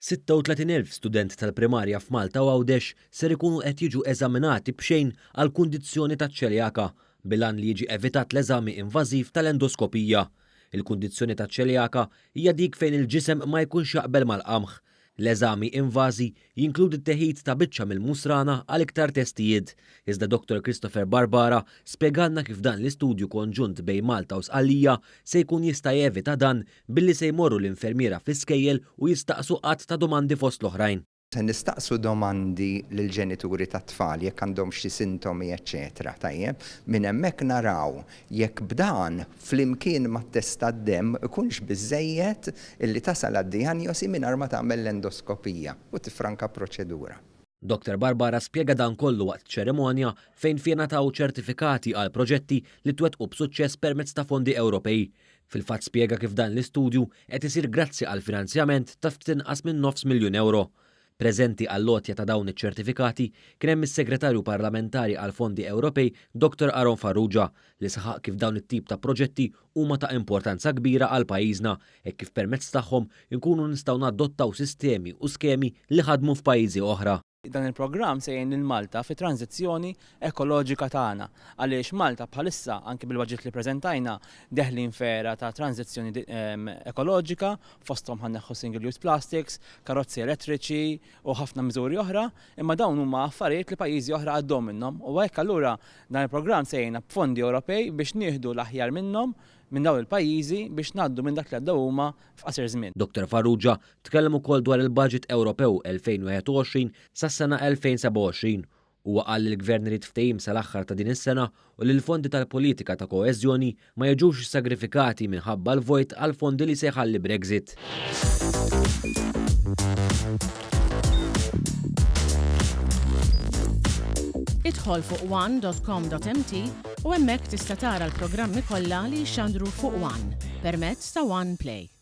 36,000 student tal-primarja f'Malta u Għawdex ser ikunu qed jiġu eżaminati b'xejn għall-kundizzjoni taċ-ċeljaka, bil-għan li jiġi evitat l-eżami invażiv tal-endoskopija. Il-kundizzjoni taċ-ċeljaka hija dik fejn il-ġisem ma jkunx jaqbel mal-qamħ. L-eżami invażi jinkludi t-teħid ta' biċċa mill-musrana għal iktar testijiet. Iżda Dottor Christopher Barbara spjegalna kif dan l-istudju konġunt bejn Malta u Sqallija se jkun jista' jevita dan billi se jmorru l-infermiera fl-iskejjel u jistaqsu għadd ta' domandi fost l-oħrajn. Se nistaqsu domandi lill-ġenituri tat-tfal jekk għandhomx xi sintomi eċċetera Tajjeb, minn hemmhekk naraw jekk b'dan flimkien mat-test tad-demm ikunx biżżejjed illi tasal għad-dijanjosi mingħajr ma tagħmel l-endoskopija u tiffranka proċedura. Dottor Barbara spjega dan kollu waqt ċerimonja fejn fiha ngħataw ċertifikati għal proġetti li twettqu b'suċċess permezz ta' fondi Ewropej. Fil-fatt spjega kif dan l-istudju qed isir grazzi għal finanzjament ta' ftit inqas minn nofs miljun ewro. Preżenti għall-għotja ta' dawn iċ-ċertifikati kien hemm is-Segretarju Parlamentari għall-Fondi Ewropej Dottor Aaron Farrugia li saħaq kif dawn it-tip ta' proġetti huma ta' importanza kbira għal pajjiżna hekk kif permezz tagħhom inkunu nistgħu nadottaw sistemi u skemi li ħadmu f'pajjiżi oħra. Dan il-programm se jgħin lil Malta fit-tranżizzjoni ekoloġika tagħna għaliex Malta bħalissa, anki bil-baġit li ppreżentajna, deħlin f'era ta' tranżizzjoni ekoloġika, fosthom ħa nneħħu single use plastics, karozzi elettriċi u ħafna miżuri oħra, imma dawn huma affarijiet li pajjiżi oħra għaddew minnhom u hekk allura dan il-programm se jgħinna b'fondi Ewropej biex nieħdu l-aħjar minnhom minn dawn il-pajjiżi biex ngħaddu minn dak li għaddew huma f'qasir żmien. Dottor Farrugia tkellem ukoll dwar il-Baġit Ewropew 2021 sas-sena 2027. Huwa qal li l-Gvern irid ftehim sal-aħħar ta' din is-sena u li l-fondi tal-politika ta' koeżjoni ma jiġux issagrifikati minħabba l-vojt għall-fondi li se jħalli Brexit. Idħol fuq one.com.mt u hemmhekk tista' tara l-programmi kollha li jixxandru fuq One permezz ta' One Play.